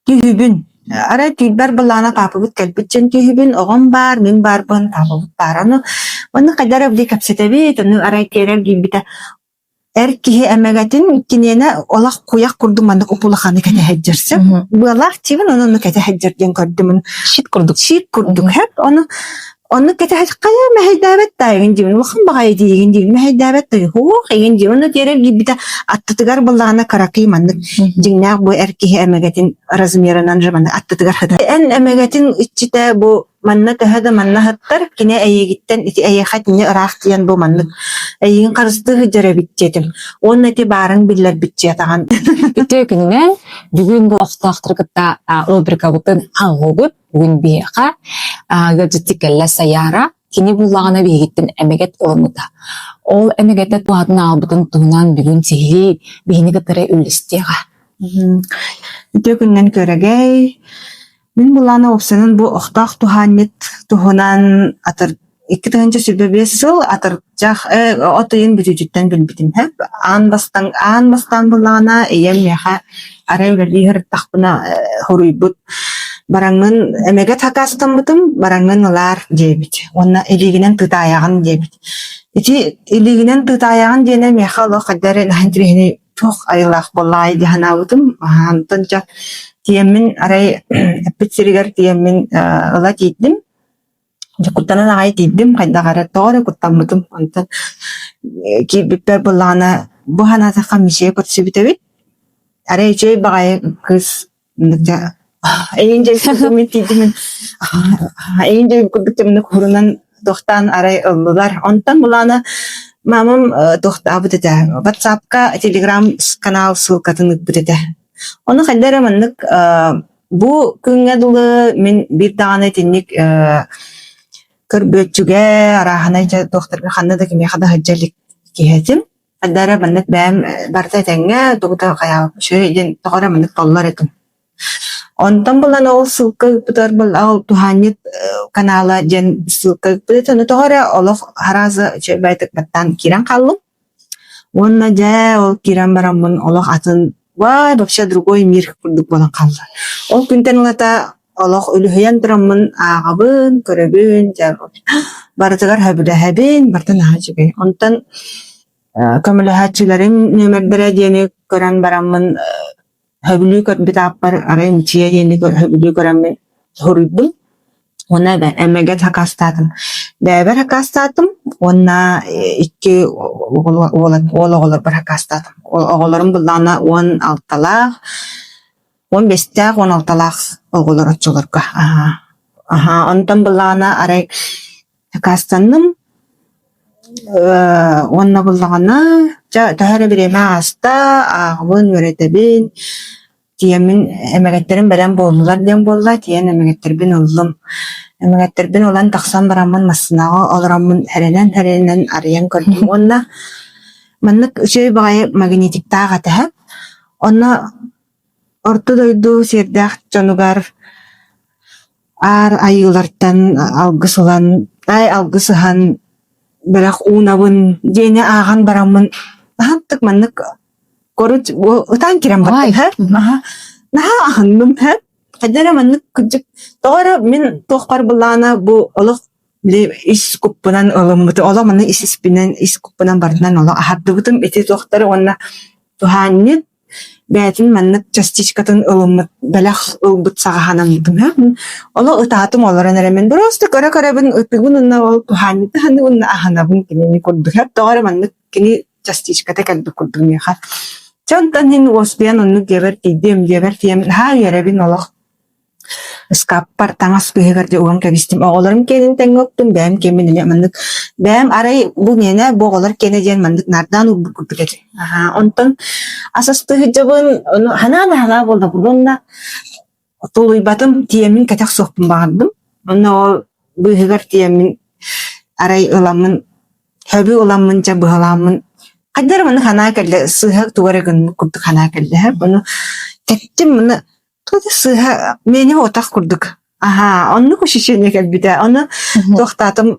Түһүбүн. Арай түүлбэр былаана паапабыт кэлбит дьон түһүбүн, оҕом баар, мин баарбын, паапабыт баар. Ону манна хайдах эрэ били кэпсэтэбит, ону арай тиэрэр киирбитэ эр киһи эмэгэтин киниэнэ олох куйах курдук маннык уп-улаханы кэтэ сылдьар сөп. Быалаах диибин, ону ону кэтэ сылдьар диэн көрдүм. Щит курдук. Щит курдук сөп. Ону Оннук кэтэһэ хайа мэһэйдээбэт да эҥин диибин, улахан баҕайы диигин диибин, мэһэйдээбэт да суох эҥин диибин. Онно тиэрэ киирбитэ аттытыгар былаана кыракый маннык дьиҥнээх бу эр киһи эмэгэтин размерынан же маннык аттытыгар сытар. Эн эмэгэтин иччитэ бу манна төһө да манна сыттар, кини эйигиттэн ити эйиэхэ итини ыраах тиийэн бу маннык эйигин харыстыы сылдьар эбит диэтим. Уонна ити баарыҥ биллэрбит диэтэҕин. Үтүө күнүнэн бүгүн бу охтоохтору кытта рубрикабытын ааҕыыбыт. Бүгүн биһиэхэ ыалдьыттыы кэллэ Сайаара. Кини буллаҕына биһигиттэн эмэгэт ылыммыта. Ол эмэгэтэ туһатын аҕалбытын туһунан бүгүн сиһилии биһини кытары үллэстиэҕэ. Үтүө күнүнэн күөрэгэй. Мин былаана уопсайынан бу охтоох туһаанньыт туһунан атыр 2025 сыл атырдьах от ыйын бүтүүтүттэн билбитим сөп. Аан бастаан аан бастаан буллаҕына ийэм миэхэ арай үлэлии сырыттахпына хоруйбут бараҥҥын эмэгэт хакаастаммытым бараҥҥын ылаар диэбит уонна илиигинэн тыытаайаҕын диэбит. Ити илиигинэн тыытаайаҕын диэнэ миэхэ олох хайдах эрэ наһаа интэриэһинэй туох айылаах буоллаҕай дии санаабытым. Онтон дьэ тиийэммин арай эппит сиригэр тиийэммин ыла тиийдим. Дьэ куттанан аҕай тиийдим, хайдах эрэ тоҕо эрэ куттаммытым. Онтон киирбиппэр буоллаҕына бу санаатахха мичийэ көрсүбүт эбит. Арай үчүгэй баҕайы кыыс дьэ эйиҥ дьэ мин тиийдим эйиҥ дьэ курдук тымныы курунан туохтаан арай ыллылар. Онтон булаана мамам туохтаабыт этэ WhatsApp-ка Telegram канал ссылкатын ыыппыт этэ. Ону хайдах эрэ маннык Бу күҥҥэ дылы мин биир даҕаны итинник көрбүөччүгэ, арааһынай дьэ туохтарга ханна да кимиэхэ да сылдьа илик киһи этим. Хайда эрэ маннык бэйэм барыта этэҥҥэ, тугу да хайаабаппын үчүгэй диэн тоҕо эрэ маннык толлор этим. Онтон булан ол ссылка ыыппытыгар ол туһаанньыт канала диэн ссылка ыыппыт этэ, ону тоҕо эрэ олох арааза үчүгэй баттаан киирэн хааллым. Уонна дьэ ол киирэн бараммын олох атын вай вообще другой мир курдук буолан хаалла. Ол күнтэн ылата олох үлүһүйэн тураммын ааҕабын, көрөбүн, дьэ барытыгар сөбүлэһэбин, барыта наһаа үчүгэй. Онтон көмөлөһөөччүлэрим нүөмэрдэрэ диэни көрөн бараммын Сөбүлүү көрбүт ааппар арай Мичийэ диэни сөбүлүү көрөммүн суруйдум уонна эмэгэт сакаастаатым. Бэйэбэр сакаастаатым уонна икки уол оҕолорбор сакаастаатым. Оҕолорум былаана 16-лаах, 15-тээх, 16-лаах оҕолор оччолорго. Аһаа, онтон былаана арай Сакаастанным уонна буллаҕына, дьэ төһө эрэ бириэмэ ааста, ааҕабын, үөрэтэбин, тиийэммин эмэгэттэрим бэлэм буоллулар диэн буолла, тиийэн эмэгэттэрбин ыллым. Эмэгэттэрбин ылан тахсан бараммын массыынаҕа олороммун эрэнэн-эрэнэн арыйан көрдүм уонна маннык үчүгэй баҕайы магнитиктаах этэ Онно орто дойду сиэрдээх дьонугар Аар айыылартан алгыс ылан, ай алгыс ыһан бэлэх уунабын диэни ааҕан бараммын аһантык маннык короче ытаан киирэн бардым һэ наһаа аһынным һэ хайдах эрэ маннык кырдьык тоҕо эрэ мин туохпар былаана бу олох били ис куппунан ылыммыты олох маннык ис испинэн ис куппунан барытынан олох аһардыбытым ити туохтары уонна туһаанньыт Бэйэтин маннык частичкатын ылыммыт, бэлэх ылбыт саҕаһанаммытым Олох ытаатым олорон эрэ мин просто көрө-көрөбүн ытыыбын уонна ол туһаанньыты аһыныыбын уонна аһынабын кинини курдук тоҕо эрэ маннык кини частичката кэлбит курдук миэхэ. Дьэ онтон иһин уоскуйан оннук дьиэбэр тиийдим, дьиэбэр тиийэн наһаа үөрэбин олох Ыскааппар таҥас быыһыгар дьэ уган кэбистим. Оҕолорум киэнин тэҥҥэ уктум, бэйэм киэммин эмиэ маннык бэйэм арай бу миэнэ, бу оҕолор киэнэ диэн маннык наардаан уурбут курдук этим. Аһаа, онтон ас астыы сылдьабын, ону ханаан ханаан буолла уонна тулуйбатым, тиийэммин кэтэх суохпун баҕардым. Онно ол быыһыгар тиийэммин арай ыламмын, хөбү ыламмын дьэ быһалааммын хайдах эрэ маннык санаа кэллэ, сыыһа тугу эрэ гынным курдук санаа кэллэ. Ону кэттим, маны Туох сыыһа миэнэ отах курдук. Аһаа, оннук ощущение кэлбитэ. Ону туохтаатым,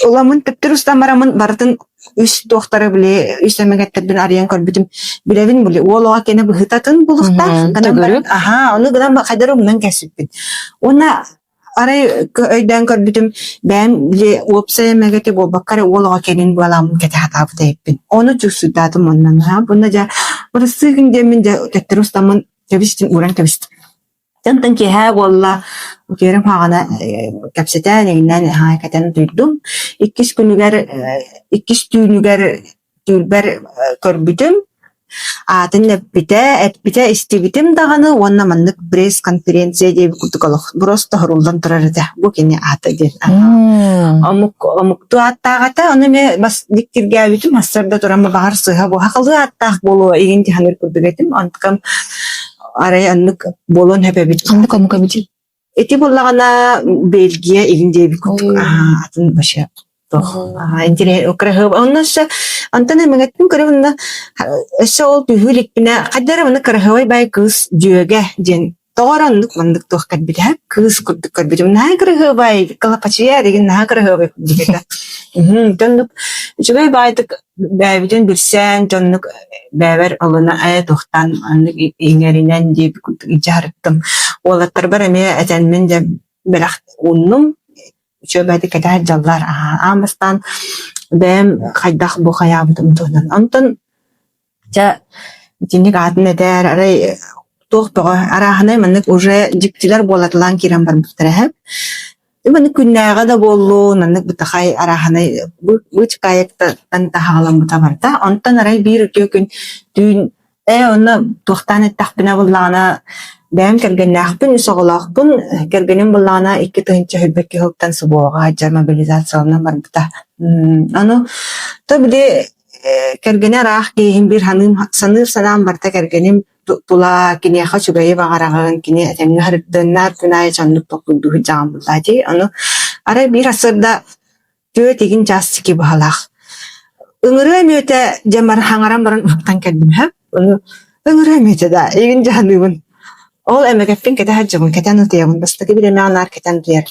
уламын төптөр устан бараммын барытын Үс туохтары били үс эмэгэттэрбин арыйан көрбүтүм. Билэбин били уол оҕо кэнэ быһыытатын булуохтаах. Гынан баран, Төгүрүк. аһаа, ону гынан хайдары умнан кэсиппин. Уонна арай өйдөөн көрбүтүм, бэйэм били уопсай эмэгэти буолбакка эрэ уол оҕо кэнин буоламмын кэтэ сатаабыт эбиппин. Ону чугсуйдаатым уонна наһаа буна дьэ бырастыы диэммин дьэ төттөрү устаммын кэбистим, ууран кэбистим. Онтон киэһээ буолла, утуйарым хаҕана кэпсэтэн, иҥнэн аһаа кэтэн утуйдум. Иккис күнүгэр, иккис түүнүгэр түүлбэр көрбүтүм, аатын эппитэ, эппитэ истибитим даҕаны уонна маннык пресс-конференция диэбит курдук олох просто хоһуруллан турар этэ. Бу кини аата диэн. Омук омуктуу ааттаах этэ, ону эмиэ бас дьиктиргээбитим, сарсыарда туран баҕар сыыһа буоһа халыы ааттаах буолуо игин тиһаныр курдук этим. Онтукам Арай оннук буолуон сөп эбит. Ханнык омук эбитий? Ити буоллаҕына Бельгия игин диэбит курдук атын вообще туох интириэһин кыраһыаба онно өссө онтон эмэгэттин көрөбүн да өссө ол түһүү иликпинэ хайда эрэ маннык кыраһыабай баай кыыс дьүөгэ диэн тоҕо эрэ оннук маннык туох кэлбитэ кыыс курдук көрбүтүм наһаа кыраһыабай кылапачыйа дигин наһаа кыраһыабай курдук этэ оннук үчүгэй баайдык бэйэбитин билсэн дьоннук бэйэбэр ылына ээ туохтаан маннык иҥэринэн диэбит курдук дьаһарыттым. Уолаттарбар эмиэ этэммин дьэ бэлэх ууннум. Үчүгэй бэйэтэ кэтэһэр дьаллар аан бастаан бэйэм хайдах бу хайаабытым туһунан. Онтон дьэ итинник аатын этээр арай туох бөҕө арааһынай маннык уже дьиктилэр буолаталаан киирэн барбыттара эһэ. Маннык күннээҕи да буоллун, маннык бытахай арааһынай быычыкаайыктан таһаҕаламмыта барда. Онтон арай биир үтүө күн түүн ээ онно туохтаан эттэхпинэ буллаҕына бэйэм кэргэннээхпин, үс оҕолоохпун, кэргэним буллаҕына 2021 сылтан СВО-ҕа сылдьар мобилизацияланан барбыта. Аны то били кэргэнэ ыраах киһим биир саныым саныыр санаам барыта кэргэним тула киниэхэ үчүгэйи баҕараҕын, кини этэҥҥэ сырыттыннар, күн аайы дьоннук толкуйдуу сылдьаҕын буоллаа дии. Ону арай биир сарсыарда түөрт игин чаас сики быһалаах. Ыҥырыа мүөтэ дьэ бар хаҥаран баран уһуктан кэллим һэ. Ону ыҥырыа мүөтэ да игин дьаһаныыбын. Ол эмэгэппин кэтэ сылдьабын, кэтэн утуйабын. Бастакы бириэмэҕэ наар кэтэн утуйар.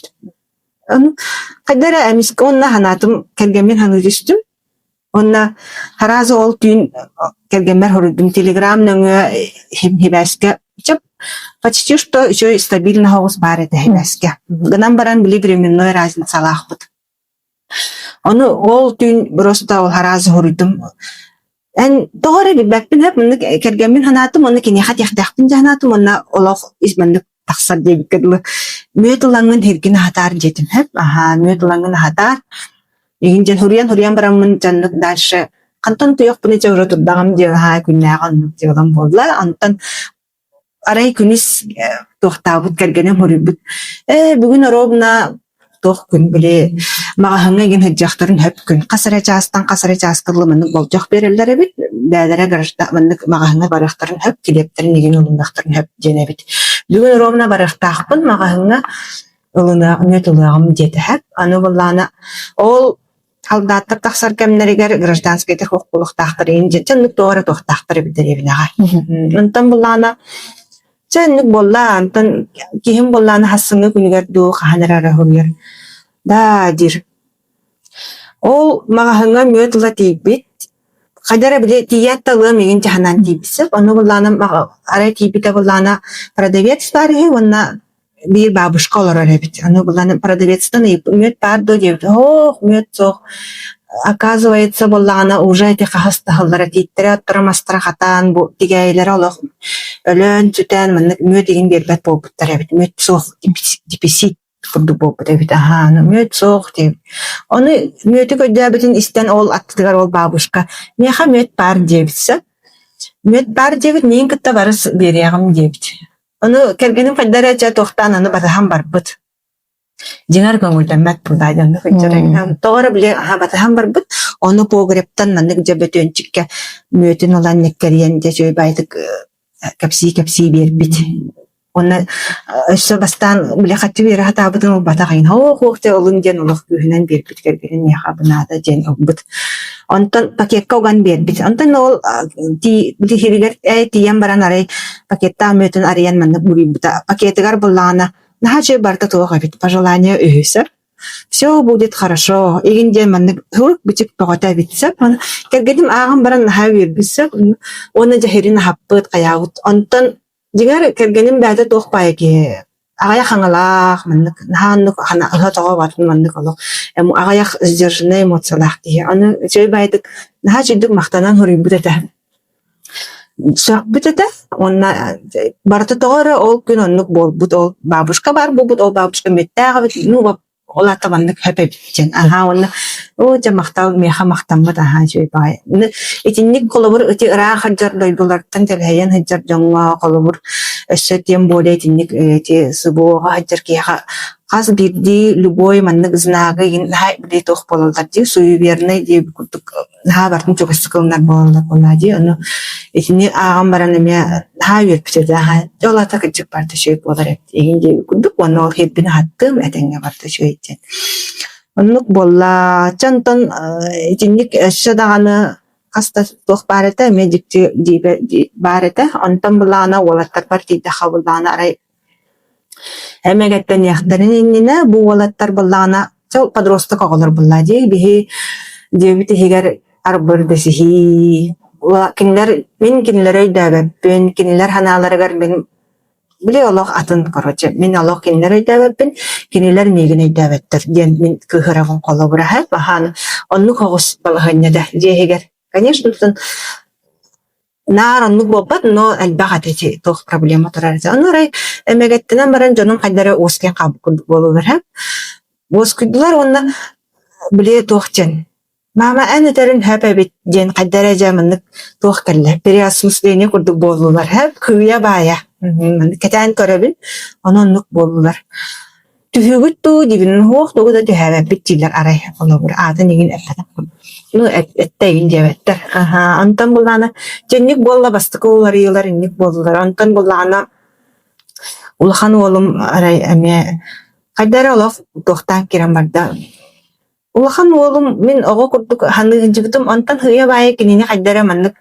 Ону хайда эрэ эмискэ уонна санаатым кэргэммин саныы түстүм. Уонна сразу ол түүн кэргэммэр хоруйдум телеграм нөҥүө хибээскэ чап почти что үчүгэй стабильно соҕус баар этэ хибээскэ. Гынан баран били временной разницалаахпыт. Ону ол түүн просто ол сразу хоруйдум. Эн тоҕо эрэ билбэппин эп маннык кэргэммин санаатым уонна киниэхэ этиэхтээхпин дьэ санаатым уонна олох ис маннык тахсар диэбиккэ дылы мүөт ылаҥҥын һиргин аһатаар диэтим эп аһаа мүөт ылаҥҥын аһатаар Игин дьэн хуруйан-хуруйан бараммын дьоннук дальше хантан туйахпыный дьэ ура турдаҕым диэн аһаа күннээҕи оннук дьыалам буолла. Онтон арай күнүс туохтаабыт кэргэним хоруйбут ээ бүгүн оруобуна туох күн били маҕаһыҥҥа игин сылдьыахтарын сөп күн хас эрэ чаастан хас эрэ чааска дылы маннык болдьох биэрэллэр эбит бэйэлэрэ граждан маннык маҕаһыҥҥа барыахтарын сөп килиэптэрин игин ылыныахтарын сөп диэн эбит бүгүн оруобуна барыахтаахпын маҕаһыҥҥа ылыныах мүөт ылыаҕым диэтэ сөп аны буоллаҕына ол Солдаттар тахсар кэмнэригэр гражданскайдар суох буолуохтаахтар иһин дьэ оннук туох эрэ туохтаахтар эбит дэриэбинэҕэ. Онтон буллаҕына чэ оннук буолла, онтон киһим буоллаҕына хассыҥҥы күнүгэр дуу хаһан эрэ арыһыйар даа диир. Ол маҕаһыҥҥа мүөт ыла тиийбит, хайда эрэ били тиийээт да ылыам игин дьаһанан тиийбит сөп. Ону буллаҕына арай тиийбитэ буллаҕына продавец баар үһү уонна биир бабушка олорор эбит. Аны булан продавецтан ыйыппыт мүөт баар дуо диэбит. Оһ, мүөт суох. Оказывается, буоллаҕына уже ити хаһыс таһыллара тииттэрэ оттора мастара хатаан бу тигээйилэрэ олох өлөн сүтэн маннык мүөт игин биэрбэт буолбуттар эбит. Мүөт суох дефицит курдук буолбут эбит. Аһаа, аны мүөт суох диэбит. Ону мүөтү көрдөөбүтүн истэн ол аттытыгар ол бабушка миэхэ мүөт баар диэбит сөп. Мүөт баар диэбит, миигин кытта барыс биэриэҕим диэбит. Ону кэргэним хайда эрэ дьэ туохтаан аны батыһан барбыт. Дьиҥэр көҥүллэммэт буолаа дьонно сылдьар. Тоҕо эрэ били аһа батыһан барбыт. Ону погребтан маннык дьэ бөтүөнчүккэ мүөтүн ылан ньиккэрийэн дьэ үчүгэй баайдык кэпсии-кэпсии биэрбит. Уонна өссө бастаан били хаччы биэрэ сатаабытын ылбатах иһин һоох-һоох дьэ ылын диэн олох күүһүнэн биэрбит кэргэнин миэхэ абынаата диэн ылбыт. Онтон пакекка уган биэрбит. Онтон ол тиһигэр ээ тиийэн баран арай пакеттаах мүөтүн арыйан маннык буруйбута. Пакетыгар буллаҕына наһаа үчүгэй барыта туох эбит. Пожелание үһү сөп. Все будет хорошо. Игин диэн маннык сурук бичик бөҕөтө эбит сөп. Кэргэним ааҕан баран наһаа үөрбүт сөп. Уонна дьэһирин аһаппыт, хайаабыт. Онтон дьиҥэр кэргэним бэйэтэ туох баайа киһи аҕыйах хаҥалаах, маннык наһаа оннук ыһа-тоҕо батын маннык олох аҕыйах сдержаннай эмоциялаах киһи. Аны үчүгэй баайдык наһаа үчүгдүк махтанан суруйбут этэ. Сөхпүт этэ уонна барыта тоҕо эрэ ол күн оннук буолбут, ол бабушка баар буолбут, ол бабушка мүттээх эбит, ну ол аата маннык хөп эбит диэн. Аһаа уонна оо дьэ махтал миэхэ махтаммыт аһаа үчүгэй баҕайы. Итинник холобур ити ыраах сылдьар дойдулартан тэлэһийэн сылдьар дьоҥҥо холобур өссө тем более итинник ити СВО-ҕа сылдьар киһиэхэ хас биирдии любой маннык знагы наһаа били туох буолаллар дии суеверный диэбит курдук наһаа барытын чугастык ылынар буолаллар буоллаа дии. Ону итини ааҕан баран эмиэ наһаа үөрбүт этэ. Ол аата кырдьык барыта үчүгэй буолар эбит игин диэбит курдук уонна ол иһирбин аһаттым этэҥҥэ барыта үчүгэй диэн. Оннук буолла. Чэ онтон итинник өссө даҕаны хас да туох баар этэ эмиэ дьикти дьиибэ баар этэ. Онтон былаана уолаттарбар тиийдэххэ былаана арай Эмэгэттэниэхтэрин иннинэ бу уолаттар буоллаҕына чол подросток оҕолор буоллаа дии биһи дьиэбит иһигэр арбыр дэсиһии кинилэр мин кинилэри өйдөөбөппүн кинилэр санааларыгар мин били олох атын короче мин олох кинилэри өйдөөбөппүн кинилэр миигин өйдөөбөттөр диэн мин кыыһырабын холобура баһаан оннук оҕус балаһыанньа да дьиэ иһигэр конечно Наар оннук буолбат, но элбэх этэ ити туох проблема турар этэ. Ону арай эмэгэттэнэн баран дьонум хайда эрэ уоскуйан хаалбыт курдук буолулар һэ. Уоскуйдулар уонна били туох диэн «Мама, эн этэрин сөп эбит» диэн хайда эрэ дьэ маннык туох кэллэ, переосмысление курдук буоллулар һэ. Кыыйа-баайа маннык кэтээн көрөбүн, ону оннук буоллулар. Түһүүгүт дуу диибин, суох тугу да түһээбэппит дииллэр арай холобур аатын игин эппэтэх ну эттэ игин диэбэттэр аһаа онтон буллаҕына дьэ инник буолла бастакы уларыйыылар инник буоллулар онтон буллаҕына улахан уолум арай эмиэ хайда эрэ олох туохтаан киирэн барда Улахан уолум мин оҕо курдук саныы сылдьыбытым, онтон сыыйа-баайа кинини хайда эрэ маннык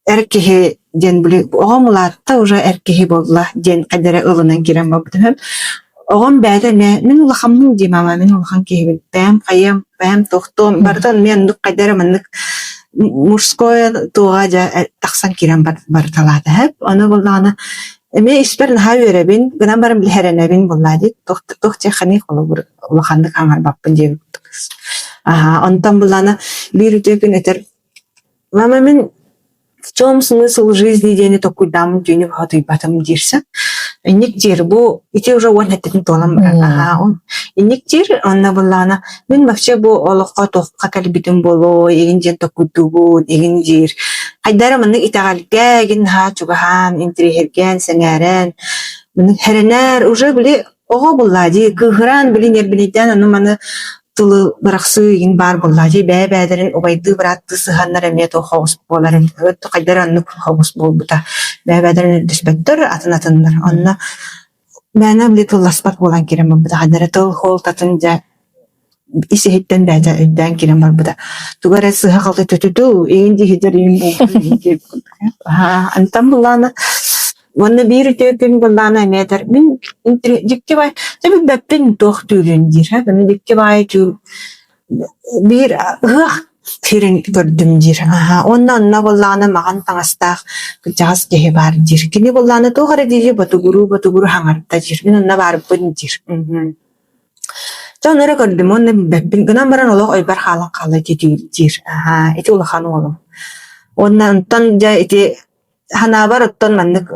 эр киһи диэн били оҕом улаатта уже эр киһи буолла диэн хайда эрэ ылынан киирэн барбытым. Оҕом бэйэтэ эмиэ мин улахаммын дии мама, мин улахан киһибин, бэйэм хайыам, бэйэм тохтуом, барыта эмиэ оннук хайда эрэ маннык мужское туоҕа дьэ тахсан киирэн барыталаата сөп. Ону буоллаҕына эмиэ испэр наһаа үөрэбин, гынан баран били эрэнэбин буоллаа дии, туох туох диэххиний холобур улаханнык хаҥарбаппын диэбит курдук. Аһаа, онтон былаана биир үтүө күн этэр «Мама, мин в чем смысл жизни диэни толкуйдааммын түүнү быһа утуйбатым» диирсэн. Инник диир, бу ити уже уон сэттэтин туолан барар. Аһаа, инник диир, онно былаана мин вообще бу олоххо туохха кэлбитим буолуой, игин диэн толкуйдуубун, игин диир. Хайда эрэ маннык итэҕэлгэ игин наһаа чугаһаан, интириэһиргээн, сэҥээрэн, маннык хэрэнэр, уже били Оҕо буоллаа дии, кыыһыран, били ньиэрбинэйдээн ону-маны тылы бырахсыы игин баар буоллаа дии, бэйэ-бэйэлэрин убайдыы-бырааттыы сыһыаннар эмиэ туох оҕус буолар эбит, хайдах эрэ оннук оҕус буолбута. Бэйэ-бэйэлэрин өйдөспөттөр, атын-атыннар. Онно мээнэ били тылласпат буолан киирэн барбыта, хайдах эрэ тыл суолтатын дьэ ис-иһиттэн бэйэтэ өйдөөн киирэн барбыта. Тугу эрэ сыыһа-халты түтүтү, иин диэхитэр иин буолбут Антон былаана уонна биир үтүө күн былаана эмиэ этэр мин дьикти баай дьэ билбэппин туох түүлүн диир һэ дьикти баайы түүл биир ыһыах сирин көрдүм диир аһа уонна онно буоллаҕына маҕан таҥастаах кырдьаҕас киһи баар диир кини буоллаҕына туох эрэ диир ботугуруу ботугуруу хаҥарда диир мин онно баарбын диир Дьэ ону эрэ көрдүм уонна билбэппин гынан баран олох өйбөр хаалан хаалла ити түүл диир. Аһаа, ити улахан уолум. Уонна онтон дьэ ити санаабар оттон маннык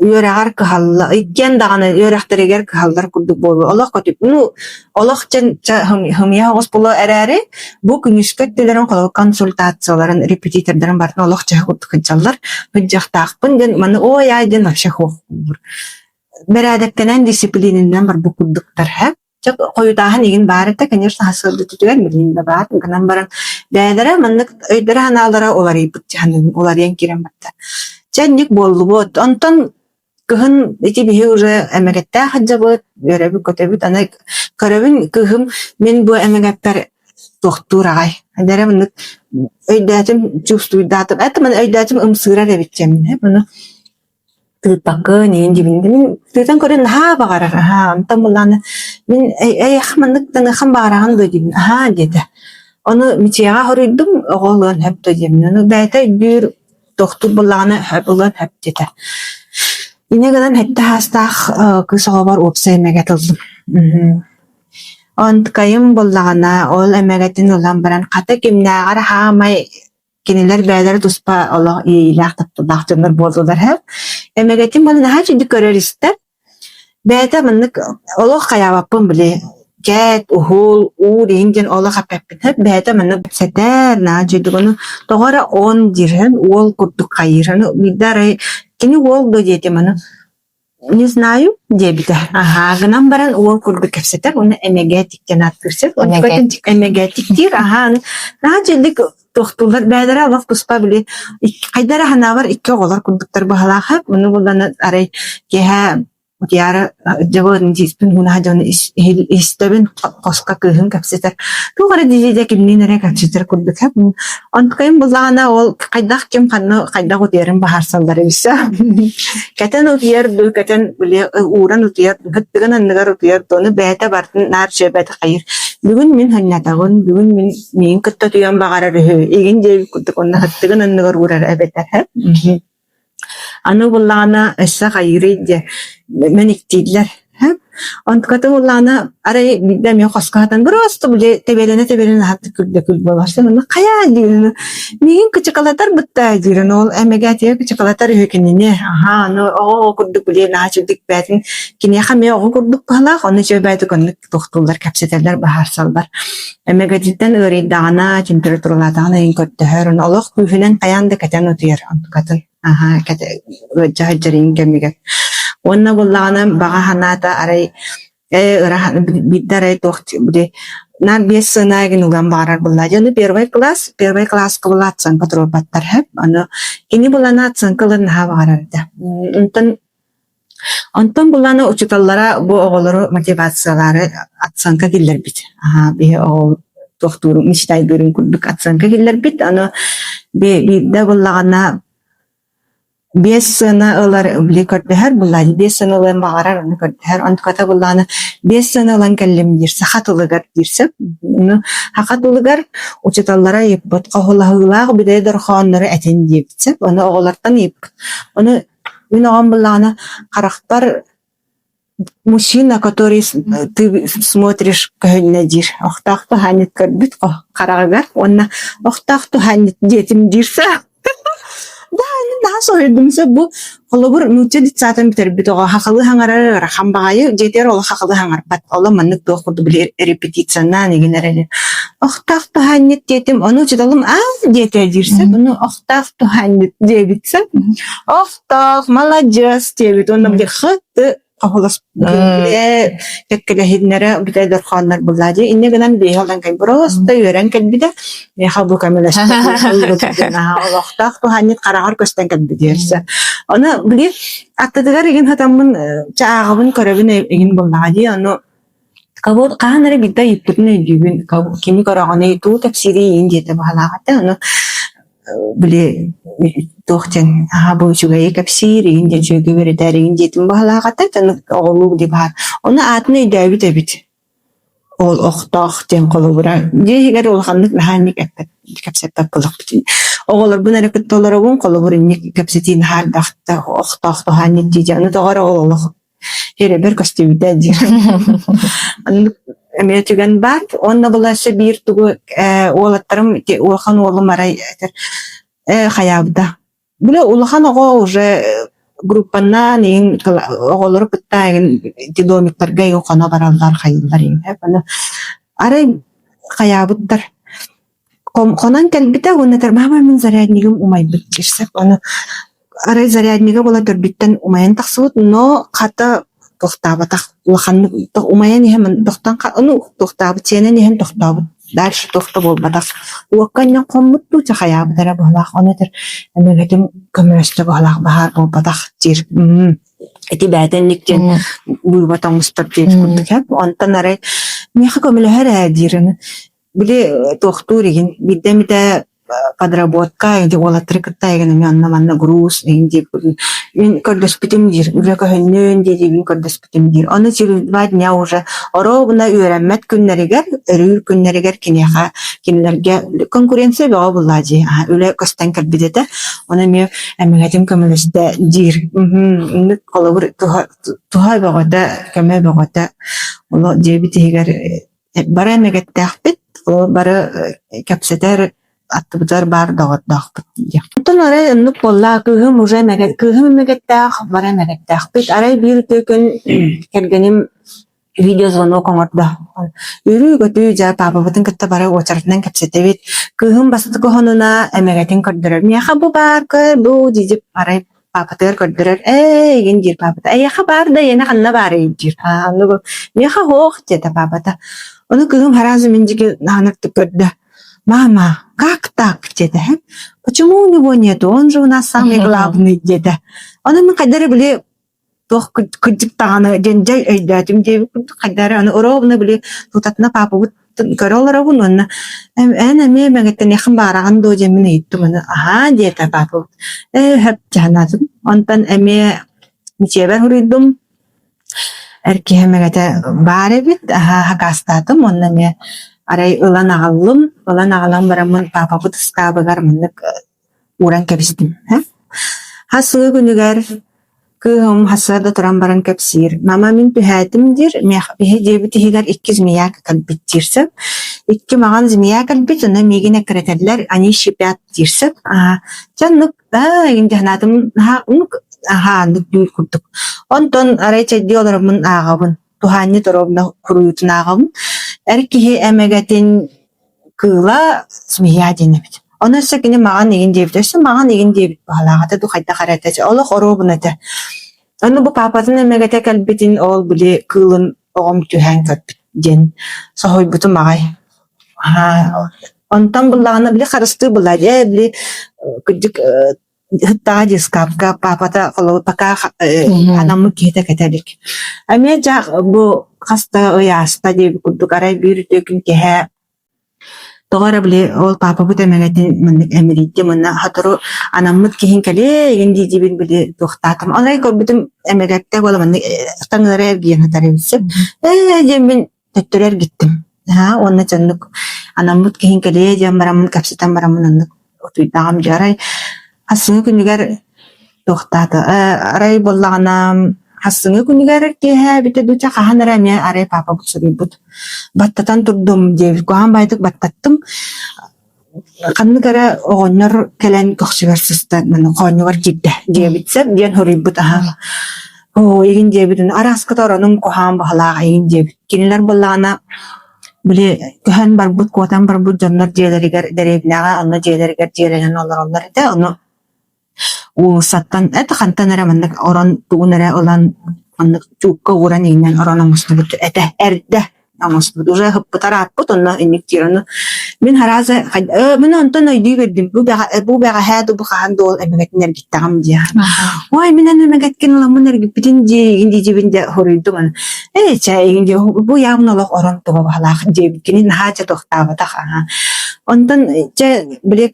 үөрэҕэр кыһалла иккиэн даҕаны үөрэхтэригэр кыһаллар курдук буолуо. Олох көтүп ну олох дьэн чэ хымыйа оҕус буолуо эрээри бу күнүскү өттүлэрин холобур консультацияларын, репетитордарын барытын олох дьэ курдук сылдьаллар. Сылдьыахтаахпын диэн маны ой аай диэн вообще суох Бэрээдэктэнэн, дьиссипилиинэнэн барбыт курдуктар һэ. Чэ, хойутааһын игин баар этэ, конечно, сарсыарда өттүгэр билигин да баар гынан баран бэйэлэрэ маннык өйдөрө-санаалара уларыйбыт дьаһанын уларыйан киирэн барда. Чэ, инник буоллубут. Онтон кыһын ити биһи уже эмэгэттээх сылдьабыт, үөрэбит-көтөбүт. Аны көрөбүн кыыһым мин бу эмэгэппэр туохтуур аҕай. Эдэрэ маннык өйдөөтүм, чувствуйдаатым. Это маны өйдөөтүм ымсыырар эбит дьэммин. Маны Тыыппаккын, иин дьибин. Мин тыытан көрөн наһаа баҕарар. Аһаа, онтон былааны Мин эйиэхэ маннык таныаххын баҕараҕын дуо диибин, аһаа диэтэ. Ону Мичийэҕэ хоруйдум, оҕо ылыан сөп дуо диэммин. Ону бэйэтэ өйдүүр, тохтуур буоллаҕына сөп ылыан сөп диэтэ. Инньэ гынан сэттэ саастаах кыыс оҕобор уопсай эмэгэт ыллым. Онтукайым буоллаҕына ол эмэгэтин ылан баран хата кимнээҕэр хаамай кинилэр бэйэлэрэ туспа олох иэйиилээх тапталлаах дьоннор буоллулар һэ. Эмэгэтин буолан наһаа үчүгдүк көрөр-истэр. Бэйэтэ маннык олох хайаабаппын били кээт, уһул, уур иһин диэн олох эппэппин сөп. Бэйэтэ маннык кэпсэтэр, наһаа үчүгдүк ону тоҕо эрэ он диирһэн уол курдук хайыыр. Аны биирдэ арай кини уол дуо диэтим аны не знаю диэбитэ. Аһаа гынан баран уол курдук кэпсэтэр уонна эмэгээтик диэн ааттыыр сөп. Эмэгээтик диир аһаа наһаа үчүгдүк Туохтууллар бэйэлэрэ олох туспа били хайда эрэ санаабар икки оҕолор курдуктар быһалаах ону буллана арай киэһэ утуйаары дьабын дьиспин уунаһа дьону истэбин хоско кыыһым кэпсэтэр туох эрэ дии кимниин эрэ кэпсэтэр курдук онтукайым буллаҕына ол хайдах ким ханна хайдах утуйарын баһаарсаллар өссө кэтэн утуйар дуу кэтэн били ууран утуйар ыһыктыгын анныгар утуйар дуу ону бэйэтэ барытын наар сүөбэтэ хайыыр бүгүн мин ханньатаҕын бүгүн мин миигин кытта утуйан баҕарар үһү игин диэбит курдук уонна сыттыгын анныгар уурар эбэтэр Аны буллаҕына өссө хайыырый диэ мэниктииллэр Онтукатын буллаҕына арай биирдэ эмиэ хоско сытан просто били тэбиэлэнэ-тэбиэлэнэ аһатык күлдэ күл буолар онно хайаа диирин миигин кычыкалатар бытта диирин ол эмэгээтигэр кычыкалатар үһү кинини аһаа аны оҕо-оҕо курдук били наһаа үчүгдүк бээтин киниэхэ эмиэ оҕо курдук быһалаах ону үчүгэй бэйэтик оннук тохтууллар, кэпсэтэллэр, быһаарсаллар. Эмэгэтиттэн ыарыйдаҕына, температуралаатаҕына ыйын көрдөһөр, ону олох күүһүнэн хайаан да кэтэн утуйар онтукатын аһаа ыалдьа сылдьар иһин кэмигэр. Уонна буоллаҕына баҕа санаата арай ээ ыраах биирдэ арай туох били наар биэс сыана игин ылыан баҕарар буоллаа дьэ ону первый класс первый класска була оценка туруорбаттар сөп ону кини булана оценка ылан наһаа баҕарар этэ онтон Онтон буланы учууталлара бу оҕолору мотивациялаары оценка киллэрбит. Аһаа, биһи оҕо туохтуурун, мечтайдыырын курдук оценка киллэрбит. Аны биирдэ буллаҕына биэс сыана ылар били көрдөһөр буллаҕына биэс сыана ылыан баҕарар ону көрдөһөр. Онтуката буллаҕына биэс сыана ылан кэллим диир саха тылыгар диир сөп. Ону саха тылыгар учууталлара ыйыппыт хоһулаһыылаах бүтэй дорҕооннору этин диэбит сөп. Ону оҕолортон ыйыппыт. Ону Мин оҕом буллаҕына харахпар мужчина, который ты смотришь көһүннэ диир. Охтоох туһаанньыт көрбүт хараҕыгар уонна охтоох туһаанньыт диэтим диир Да, наһаа соһуйдум сөп бу холобур нуучча детсадын бүтэрбит оҕо хахалы хаҥарар ыарахан баҕайы дьиэтигэр олох хахалы хаҥарбат оло маннык туох курдук били репетициянан игин эрэ охтоох туһаанньыт диэтим ону учууталым аа диэтэ диир сөп ону охтоох туһаанньыт диэбит сөп Охтоох, маладьыас диэбит уонна били х-ты хоһулас кэккэлэһиннэрэ бүтэ дорхооннор буллаа дии. Инньэ гынан биэһэ олан кэл просто үөрэн кэлбитэ. Миэхэ бу көмөлөстө олохтоох туһаанньыт хараҕар көстөн кэлбит диэрсэ. Ону били аттытыгар игин хатаммын чааҕыбын көрөбүн игин буллаҕа дии. Ону Кого хаһан эрэ биирдэ ыйыппытын өйдүүбүн, кими көрөҕүнүй, тугу кэпсиирий иин диэтэ баһылаах этэ. Ону били туох диэн аһаа бу үчүгэйи кэпсиир, иин диэн үчүгэйгэ үөрэтэр иин диэтим баһылаах этэ. Ону оҕолуу били баһаар. Ону аатын өйдөөбүт эбит. Ол охтоох диэн холобура дьиэ иһигэр улаханнык наһаа инник эппэт кэпсэппэт буоллахпытын. Оҕолорбун эрэ кытта олоробун, холобур инник кэпсэтии наһаа элбэхтэ охтоох туһаанньыт дии Ону тоҕо эрэ ол олох Эрэбэр көстүбүтэ диир. Оннук эмиэ түгэн баар. Уонна была өссө биир тугу э, уолаттарым ити улахан уолум арай этэр э хайаабыта. Били улахан оҕо уже э, группаннаан иһин оҕолору кытта иһин ити домиктарга иһин хоно бараллар хайыыллар иһин. Ону арай хайаабыттар Хонон кэлбитэ уонна этэр: «Маама, мин заряднигым умайбыт» диир сөп. Ону арай заряднига буола төрдүттэн умайан тахсыбыт, но хата туохтаабатах улаханнык умайан иһэн тохтон ну туохтаабыт сиэнэн иһэн тохтообут дальше туох да буолбатах. Уокка анньан хоммут дуу чахайаабыт эрэ быһалаах. Ону этэр эмэгэтим көмөлөстө быһалаах баһаар буолбатах диир. Ити бээтэнник диэн быыба тоҥустар диэбит курдук ээ. Онтон арай миэхэ көмөлөһөр ээ диир. Били туохтуур игин биирдэ эмитэ Подработка ити уолаттары кытта эйигин эмиэ онно-манна груз эҥин диир мин көрдөспүтүм диир, үлэ көһүннүн диэбин көрдөспүтүм диир. Ону через два дня уже оруобуна үөрэммэт күннэригэр, өрүүр күннэригэр киниэхэ кинилэргэ конкуренция бөҕө булла дии, үлэ көстөн кэлбит этэ. Ону эмиэ эмэгэтим көмөлөстө диир. Мм холобур туһа туһа бөҕөтө, көмө бөҕөтө. Ону дьиэбит иһигэр Бары эмэгэттээхпит, ол бары кэпсэтэр, аттыбытыгар баар доҕордоохпут диэх. Оттон арай оннук буолла, кыыһым уже эмэгэт, кыыһым эмэгэттээх, бары эмэгэттээхпит. Арай биир үтүө күн кэргэним видеозвонок оҥордо. Үөрүү-көтүү дьэ паапабытын кытта бары уочаратынан кэпсэтэбит. Кыыһым бастакы хонуна эмэгэтин көрдөрөр. Миэхэ бу баар, көр, бу диэдип арай Паапатыгар көрдөрөр, ээ игин диир паапата, эйиэхэ баар да эйиэнэ ханна баарый диир. Аа оннугу миэхэ суох диэтэ паапата. Ону кыыһым сразу мин диэки наһанартык көрдө. Мама, как так диэтэ Почему у него нету? Он же у нас самый главный диэтэ. Ону мин хайдах эрэ били туох кырдьык даҕаны диэн дьэ өйдөөтүм диэбит курдук хайдах эрэ аны ровно били тутатына паапабыт көрө олоробун уонна эн эмиэ мэҥэттэниэххин баараҕын дуо диэммин ыйыттым аны аһаа диэтэ паапабыт ээ сөп дьаһанаатым онтон эмиэ мичиэбэр суруйдум эр киһи эмэгэтэ баар эбит аһаа хакаастаатым уонна эмиэ арай ылан аҕаллым ылан аҕалан бараммын паапабыт ыстаабыгар маннык ууран кэбистим Хас сыл күнүгэр Кыыһым сарсыарда туран баран кэпсиир: «Мама, мин түһээтим» диир, «Биһи дьиэбит иһигэр икки змея кэлбит» диир сөп. Икки маҕан змея кэлбит, онно миигин эккирэтэллэр, они шипят диир сөп. Аа, чэ оннук аа эҥин дии санаатым, наһаа оннук аһаа оннук диир курдук. Онтон арай чэйдии олороммун ааҕабын, туһаанньыт оруобуна суруйуутун ааҕабын. Эр киһи эмэгэтин Кыыла змея диэн эбит. Ону өссө кини маҕан игин диэбит, өссө маҕан игин диэбит баҕалаах этэ дуу, хайдах эрэ этэ, олох оруобуна этэ. Ону бу паапатын эмэгэтэ кэлбитин ол били кыылын оҕом түһээн көрбүт диэн соһуйбутум аҕай. Аа, онтон буллаҕына били харыстыы булла ээ били кырдьык Ыһыктаҕа дискапка паапата холобур пока анаммыт киһитэ кэтэ илик. Эмиэ дьэ бу хас да ый ааста диэбит курдук арай биир үтүө күн киэһэ тоҕо эрэ били ол паапабыт эмэгэтин маннык эмирийдим уонна сотору анаммыт киһиҥ кэлиэ игин дии-диибин били туохтаатым. Ол эрэн көрбүтүм эмэгэттэ буола маннык таҥнары эргийэн сытар эбит сөп. Ээ диэммин төттөрү эргиттим. Аа уонна дьэ оннук анаммыт киһиҥ кэлиэ диэн бараммын кэпсэтэн бараммын оннук утуйдаҕым дьэ арай хассыҥҥы күнүгэр туохтаата ээ арай буоллаҕына хассыҥҥы күнүгэр киэһэ эбитэ дуу чэ хаһан эрэ эмиэ арай паапабыт суруйбут баттатан турдум диэбит куһаҕан баайдык баттаттым Ханнык эрэ оҕонньор кэлэн көхсүгэр сыста хоонньугар киирдэ диэбит сөп диэн суруйбут аһа. Оо, игин диэбитин арааскыта оронум куһаҕан баһылаах игин диэбит. Кинилэр буоллаҕына били көһөн барбыт, куотан барбыт дьоннор дьиэлэригэр дэриэбинэҕэ онно дьиэлэригэр дьиэлэнэн олороллор этэ. Ону уулуссаттан это хантан эрэ маннык орон тугун эрэ ылан маннык чуукка ууран иҥнэн орон оҥостубут этэ эрдэ оҥостубут уже ыһыппытар ааппыт онно инник диир ону мин арааза мин онтон өйдүү көрдүм бу бу бэҕэһээ ду бу хаһан дуол эмэгэтин эргиттэҕим диэ ой мин эн эмэгэткин ыламмын эргиппитин дии игин диибин дэ хоруйдум аны ээ чэ игин дии бу явно олох орон туга баһалаах диэбит кини наһаа чэ тохтаабатах аха онтон чэ били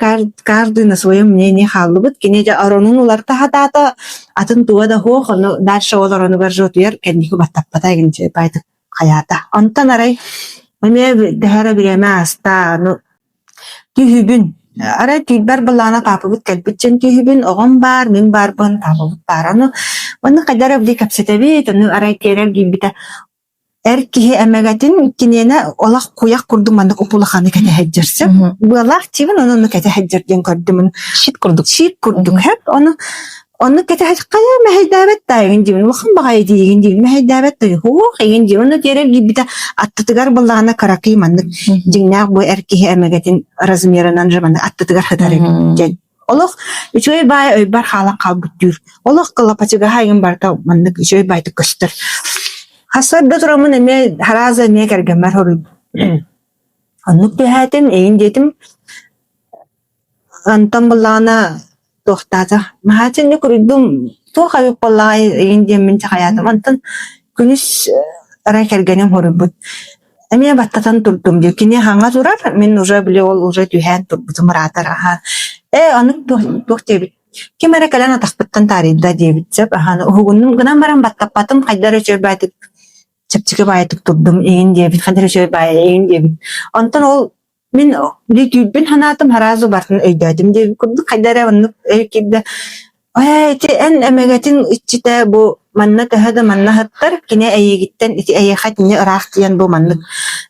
каждый на своем мнении хааллыбыт. Кини дьэ оронун уларыта сатаата, атын туга да суох, ону дальше ол оронугар же утуйар, кэнники баттаппата игинчи байтык хайаата. Онтон арай эмиэ дэһэрэ бириэмэ ааста, ону түһүбүн. Арай түүнбэр былаана паапабыт кэлбит дьэн түһүбүн, оҕом баар, мин баарбын, паапабыт баар. Ону манна хайдах эрэ били кэпсэтэбит, ону арай тиэрэ эргийбитэ Эр киһи эмэгэтин киниэнэ олох куйах курдук маннык уп-улаханы кэтэ сылдьар сөп. Быалаах диибин ону онно кэтэ сылдьар диэн көрдүм. Щит курдук. Щит курдук сөп. Ону онно кэтэ хайа мэһэйдээбэт да эҥин диибин улахан баҕайы диигин диибин мэһэйдээбэт да суох эҥин диибин онно тиэрэ киирбитэ аттытыгар буоллаҕына кыракый маннык дьиҥнээх бу эр киһи эмэгэтин размерынан же маннык аттытыгар сытар эбит диэн Олох үчүгэй баай өйбөр хаалан хаалбыт түүр. Олох кылапачыгаһа игин барыта маннык үчүгэй баайтык көстөр. Хасарда тураммын эмиэ харааза эмиэ кэргэммэр хоруйдум. Оннук түһээтим, эйин диэтим. Онтон буллаҕына туохтаата. Маһааччынны куруйдум, туох эбит буоллаҕай эйин диэммин чахайаатым. Онтон күнүс арай кэргэним хоруйбут. Эмиэ баттатан турдум дии. Кини хаҥа турар, мин уже били ол уже түһээн турбутум ыраатар аһа. Ээ ону туох туох диэбит ким эрэ кэлэн атахпыттан таарыйда диэбит сөп аһаны уһугуннум гынан баран баттаппатым хайда эрэ үчүгэй баайытык чэпчэки баайытык турдум иҥин диэбит хайда эрэ үчүгэй баайы иҥин диэбит. Онтон ол Мин били түүрбүн санаатым, араас барытын өйдөөтүм диэбит курдук хайда эрэ оннук өй киирдэ. Ээ, ити эн эмэгэтин иччитэ бу манна төһө да манна сыттар, кини эйигиттэн ити эйиэхэ итини ыраах тиийэн бу маннык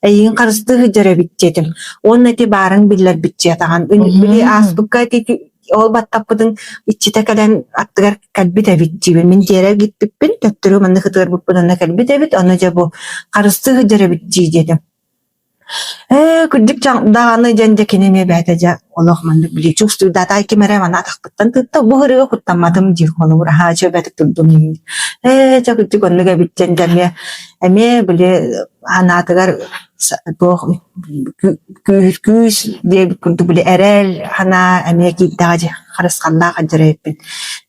эйигин харыстыы сылдьар эбит диэтим. Уонна ити баарыҥ биллэрбит дьиэтэҕин. Били ааспыкка ити ол баттаппытын иччитэ кэлэн аттыгар кэлбит эбит диибин. Мин тиэрэ эргиппиппин, төттөрү маннык ытыарбыппын онно кэлбит эбит, ону дьэ бу харыстыы сылдьар эбит дии диэтим. Ээ, кырдьык даҕаны диэн дьэ кини эмиэ бэйэтэ дьэ олох маннык били чувствуйдаата ким эрэ маны атахпыттан тыытта бу ырыа куттамматым диир холобур аһаа чүөбэтик турдум диир. Ээ дьэ кырдьык оннук эбит диэн дьэ эмиэ эмиэ били санаатыгар туох күүс күүс диэбит курдук били эрэл санаа эмиэ киирдэҕэ дьэ харысхаллаах адьарайыппын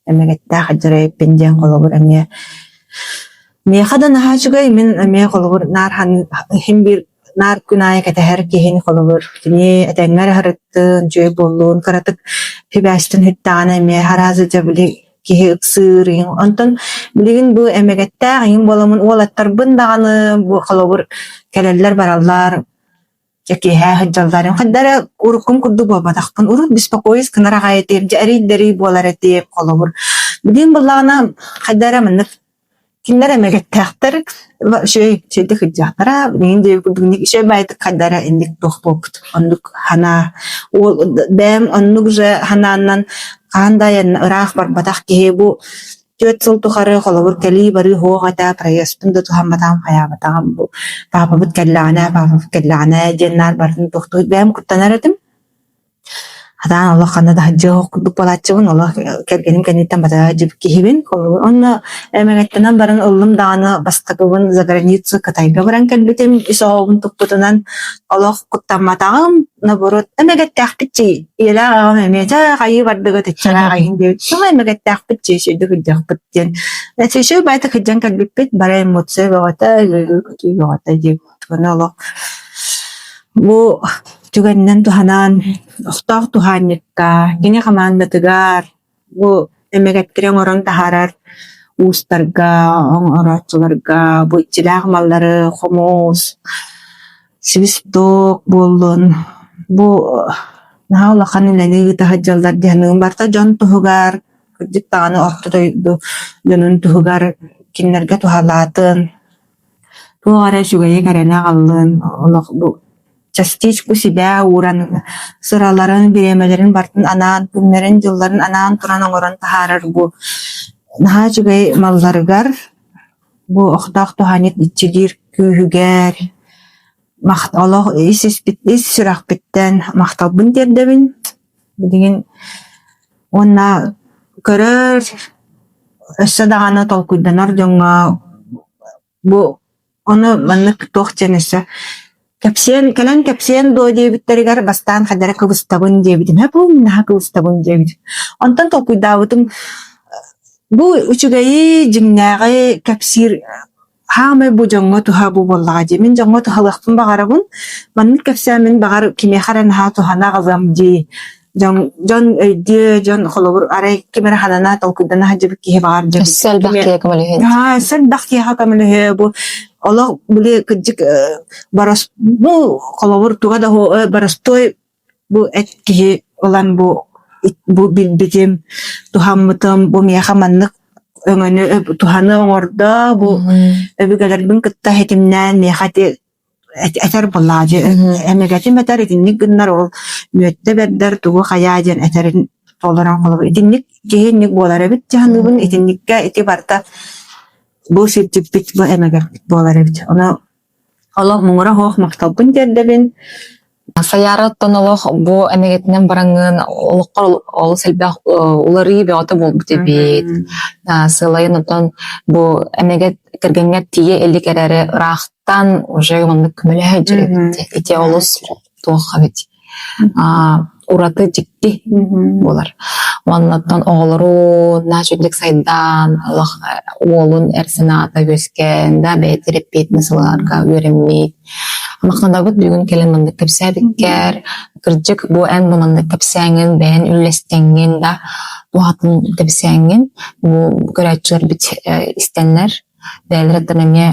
эмэгэттээх адьарайыппын диэн холобур эмиэ Миэхэ да наһаа үчүгэй, мин эмиэ холобур наар иһин биир наар күн аайы кэтэһэр киһини холобур кини этэҥҥэ эрэ сырыттын, үчүгэй буоллун, кыратык сибээстэн иһиттэҕинэ эмиэ араас дьэ били киһи ыксыыр иһин. Онтон билигин бу эмэгэттээх иһин буоламмын уолаттарбын даҕаны бу холобур кэлэллэр-бараллар, дьэ киэһээ сылдьаллар. Хайда эрэ уруккум курдук буолбатахпын. Урут беспокоюсь гынар аҕай этим, дьэ эрий-дэрий буолар этим, холобур. Билигин буоллаҕына хайда эрэ маннык Кинилэр эмэгэттээхтэр үчүгэй үчүгэйдик сылдьыахтара, билигин диэки курдук үчүгэй баайытык хайда эрэ инник туох буолбут оннук санаа уол бэйэм оннук же санааннан хаһан да ыраах барбатах киһи бу 4 сыл тухары холобур кэлии-барыы суох этэ, проездпын да туһамматаҕым хайаабатаҕым бу паапабыт кэллэҕинэ, паапабыт кэллэҕинэ диэн наар барытын туохтуу бэйэм куттанар этим. Хатаан олох ханна да сылдьыах курдук буолааччыбын, олох кэргэним кэнниттэн батыһа сылдьыбыт киһибин. Онно эмэгэттэнэн баран ыллым даҕаны бастакыбын за границу Кытайга баран кэлбитим, ис оҕобун туппутунан олох куттамматаҕым, наоборот эмэгэттээхпит дии, ийэлээх аҕам эмиэ дьэ хайыы бардыгыт иччэлээх айын диэбит, саҥа эмэгэттээхпит дии, үчүгэйдик сылдьыахпыт диэн. Үчүгэй баайдык сылдьан кэлбиппит, бары эмоция бөҕөтө, үөрүү-көтүү бөҕөтө диэбит. Уонна олох бу түгэнинэн туһанан охтоох туһаанньыкка, кини хамаандатыгар бу эмэгэттэри оҥорон таһаарар уустарга, оҥорооччуларга бу иччилээх маллары хомус, свисток буоллун бу наһаа улахан үлэни ыыта сылдьаллар дии саныыбын. Барыта дьон туһугар, кырдьык даҕаны орто дойду дьонун туһугар кинилэргэ туһалаатын Туох эрэ үчүгэйи кэрэни аҕаллын, олох бу частичку себя ууран сыраларын, бириэмэлэрин барытын анаан, күннэрин-дьылларын анаан туран оҥорон таһаарар бу наһаа үчүгэй малларыгар бу охтоох туһаанньыт иччилиир күүһүгэр олох ис испит ис сүрэхпиттэн махталбын тиэрдэбин. Билигин уонна көрөр өссө даҕаны толкуйданар дьоҥҥо бу ону маннык туох диэн өссө кэпсиэн кэлэн кэпсиэн дуо диэбиттэригэр бастаан хайдах эрэ кыбыстабын диэбитим һэ бу наһаа кыбыстабын диэбитим. Онтон толкуйдаабытым бу үчүгэйи дьиҥнээҕи кэпсиир Хаамай бу дьоҥҥо туһа бу буоллаҕа дии. Мин дьоҥҥо туһалыахпын баҕарабын. Маннык кэпсээммин баҕар кимиэхэ эрэ наһаа туһана аҕалыам дии. Дьон дьон өйдүө, дьон холобур арай ким эрэ ханана толкуйдана сылдьыбыт киһи баҕар дьэ Өссө элбэх кими киһи көмөлөһүө. Аа, өссө элбэх киһиэхэ көмөлөһүө бу олох били кырдьык борос бу холобур туга да боростуой Бу эт киһи ылан бу бу билбитим, туһаммытым, бу миэхэ маннык өҥөнү туһаны оҥордо, бу өбүгэлэрбин кытта ситимнээн миэхэ ити этэр буоллаҕа дьэ эмэгэтим этэр итинник гыннар ол мүөттэ бэрдэр тугу хайаа диэн этэрин толорон холобур итинник киһи инник буолар эбит дьаһаныыбын итинниккэ ити барыта бу сирдьиппит бу эмэгэппит буолар эбит ону олох муҥура суох махталбын тиэрдэбин Сайаара оттон олох бу эмэгэтинэн бараҥҥын олоххор олус элбэх уларыы бөҕөтө буолбут эбит. Сылайын оттон бу эмэгэт кэргэҥҥэр тиийэ илик эрээри ыраахтан уже маннык көмөлөһө эбит. Ити олус туох эбит ураты дьикти буолар. Уонна оттон оҕолору наһаа үчүгдүк сайдан, олох уолун эр санаата үөскээн да бэйэтэ эппиэтинэс ыларга үөрэммит. Махтанабыт бүгүн кэлэн маннык кэпсээбиккэр. Кырдьык, бу эн бу маннык кэпсээҥҥин, бэйэн үллэстэҥҥин да туһатын кэпсээҥҥин бу көрөөччүлэрбит истэннэр бэйэлэриттэн эмиэ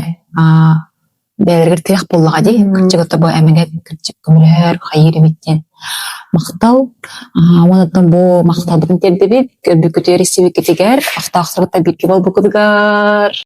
бэйэлэригэр тирэх буоллаҕа дии. Кырдьык бу эмэгэ кырдьык көмөлөһөр, хайыыр эбит диэн. Махтал. Уонна бу махталбытын тиэрдэбит, көрбүккүтүгэр, истибиккитигэр, ахтаахсыбыт да бииргэ буолбуккутугар.